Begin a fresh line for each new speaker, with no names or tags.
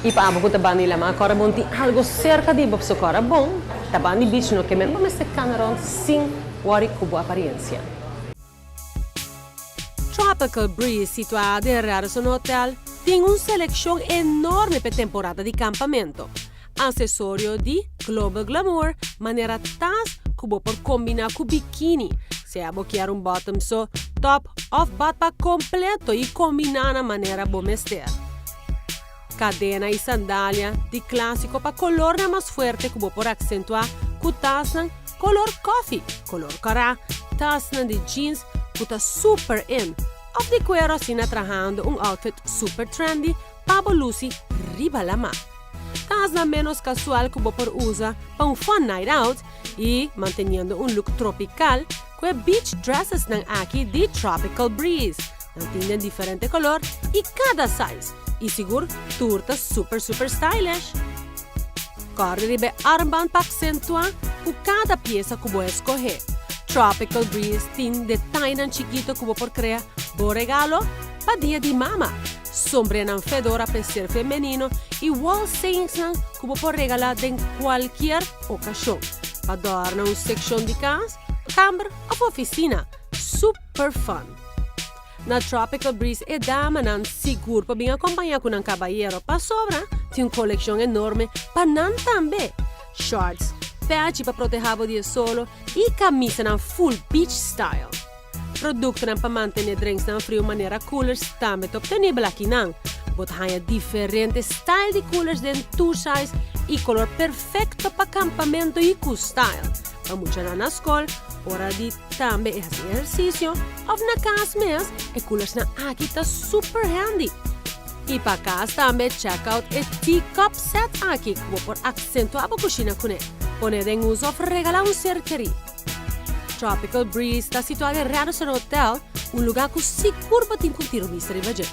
Y pa abo cu ta banda di lama, corda bon tin algo cerca di bo, so corda bon, ta banda di beach no ke men bo mester cana rond sin worry cu bo apariencia.
Tropical Breeze, situa den Radisson Hotel, tin un seleccion enorme p'e temporada di campamento. Accesorio di Global Glamour, manera tas cu bo por combina cu bikini, sea bo kier un bottom so, top of badpak completo y combina na manera bo mester. Cadena y sandalia di clasico pa colornan mas fuerte cu bo por accentua cu tasnan color coffee, color cora, tasnan di jeans cu ta super in, of di cuero asina trahando un outfit super trendy pa bo luci riba lama. Tasnan menos casual cu bo por usa pa un fun night out y manteniendo un look tropical cu e beach dressesnan aki di Tropical Breeze. Nan tin den diferente color y cada size y sigur tur ta super super stylish. Corda riba e armband pa accentua cu cada pieza cu bo escoge. Tropical Breeze tin detainan chikito cu bo por crea bo regalo pa dia di mama, sombrenan fedora p'e ser femenino y wall sayingsnan cu bo por regala den cualkier ocasion pa dorna un seccion di cas, camber of oficina. Super fun! Na Tropical Breeze e damanan sigur por bin acompaña cu nan cabayero pasobra tin un coleccion enorme pa nan tambe. Shorts, pechi pa proteha bo di e solo y camisanan full beach style. Productonan pa mantene drinksnan friu manera coolers tambe ta obtenibel akinan. Bo ta haña diferente style di coolers den tur size y color perfecto pa campamento y cu style. Pa muchanan na scol, ora di tambe e haci ehercicio of na cas mes, e coolersnan aki ta super handy. Y pa cas tambe check out e tea cup set aki cu bo por accentua bo cushina cune. Pone den uso of regala un ser keri. Tropical Breeze ta situa den Radisson Hotel, un lugar cu sigur bo tin cu tira un bista riba dje.